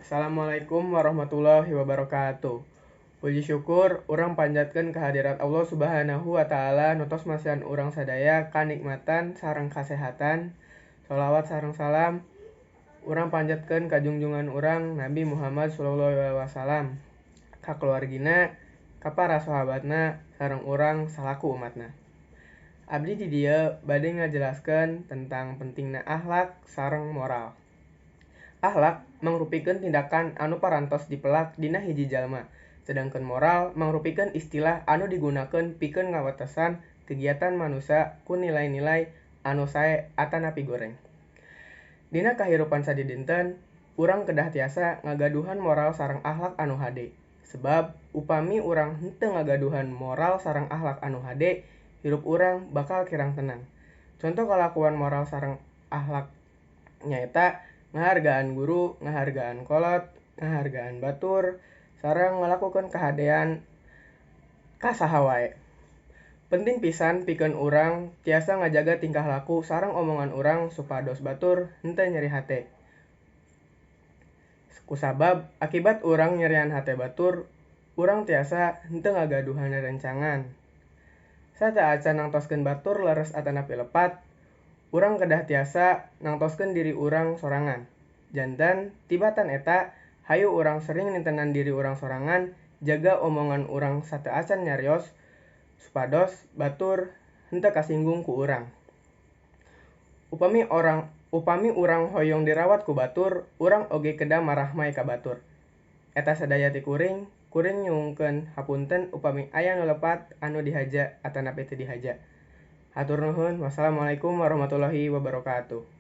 Assalamualaikum warahmatullahi wabarakatuh. Puji syukur urang panjatkeun kehadirat Allah Subhanahu wa taala nu tos masihan urang sadaya kanikmatan sareng kasehatan. Sholawat sareng salam urang panjatkeun ka junjungan urang Nabi Muhammad sallallahu alaihi wasallam, ka keluargina, ka para sahabatna, sareng urang salaku umatna. Abdi di dieu bade ngajelaskeun tentang pentingna akhlak sareng moral. Akhlak mangrupikeun tindakan anu parantos dipelak dina hiji jalma, sedangkan moral mangrupikeun istilah anu digunakeun pikeun ngawatesan kegiatan manusia ku nilai-nilai anu sae atanapi goreng. Dina kahirupan sadidinten, urang kedah tiasa ngagaduhan moral sareng akhlak anu hade. Sebab upami urang henteu ngagaduhan moral sareng akhlak anu hade, hirup urang bakal kirang tenang. Contoh kalakuan moral sareng akhlak nyaeta ngahargaan guru, ngahargaan kolot, ngahargaan batur, sareng ngalakukeun kahadean ka saha wae. Penting pisan pikeun urang tiasa ngajaga tingkah laku sareng omongan urang supados batur henteu nyeri hate. Kusabab akibat urang nyerian hate batur, urang tiasa henteu ngagaduhan rerencangan. Sateuacan nangtoskeun batur leres atanapi lepat, urang kedah tiasa nangtoskeun diri urang sorangan. Janten tibatan eta hayu urang sering nintenan diri urang sorangan, jaga omongan urang sateuacan nyarios supados batur henteu kasinggung ku urang. Upami urang hoyong dirawat ku batur, urang oge kedah marahmai ka batur. Eta sadaya ti kuring, kuring nyuhunkeun hapunten upami aya nu lepat anu dihaja atanapi teu dihaja. Hatur nuhun, wassalamualaikum warahmatullahi wabarakatuh.